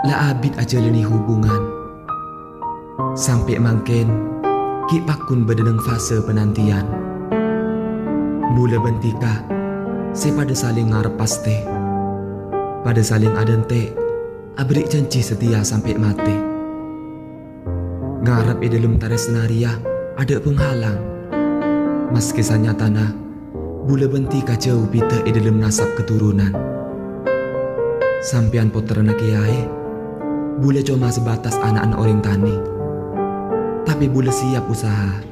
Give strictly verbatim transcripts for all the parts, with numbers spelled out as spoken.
ta' abit ajhâlâni hubungan. Sampè' mangkèn, ghi' pagghun bâdâ neng fase panantiyan. Bulâ bân Tika sè padâ salèng ngarep pastè, padâ salèng adhânte', aberri' janji setia sampè' matè. Ngarep è dâlem tarèsna rèya adâ' panghalang. Maskè sanyatana bulâ bân Tika jhâu bhidhâ è dâlem nasab katoronan. Sampèyan pottrana kèyaè, bulâ coma sebatas ana'na orèng tanè. Tapè bulâ siap usaha.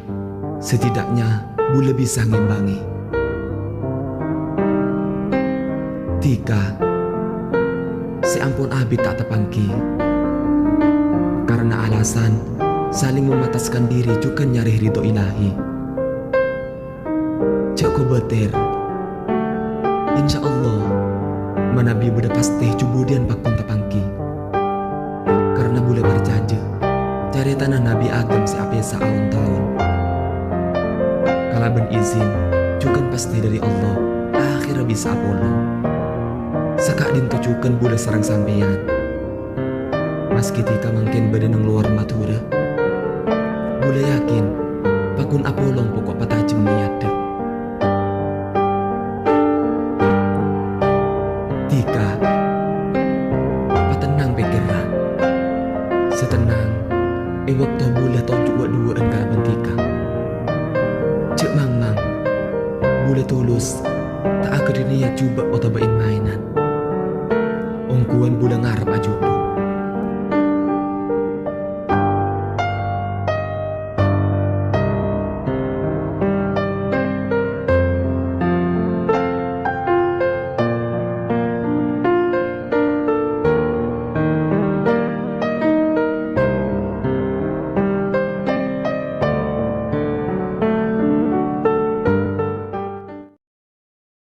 Setidaknya, bulâ bisa ngèmbangè. Tika, sè ampon abit ta' tapangghi karena alasan saling memataskan diri jhughân nyarè ridho ilahi. Jhâ' kobâtèr. Insyaallah, manabi bâdâ pastè jhubudhiyân pagghun tapangghi. Karena bulâ parcajâ carètana Nabi Adam sè apèsa aon-taon. Kalabân izin jhughân pastè dâri Allah, akhèrra bisa apolong. Saka'dinto jhughân bulâ sareng sampèyan. Maskè Tika mangkèn bâdâ neng lowar Madhurâ, bulâ yakin pagghun apolong poko' patajem niyaddhâ. Tika, patennang pèkkèrra. Sè tennang, è bâkto bulâ tonjhu' wâ'-duwâ'ân kalabân Tika. Jhâ' mangmang, bulâ tulus, ta' aghâdhi niyat jhubâ' otabâ ènmaè.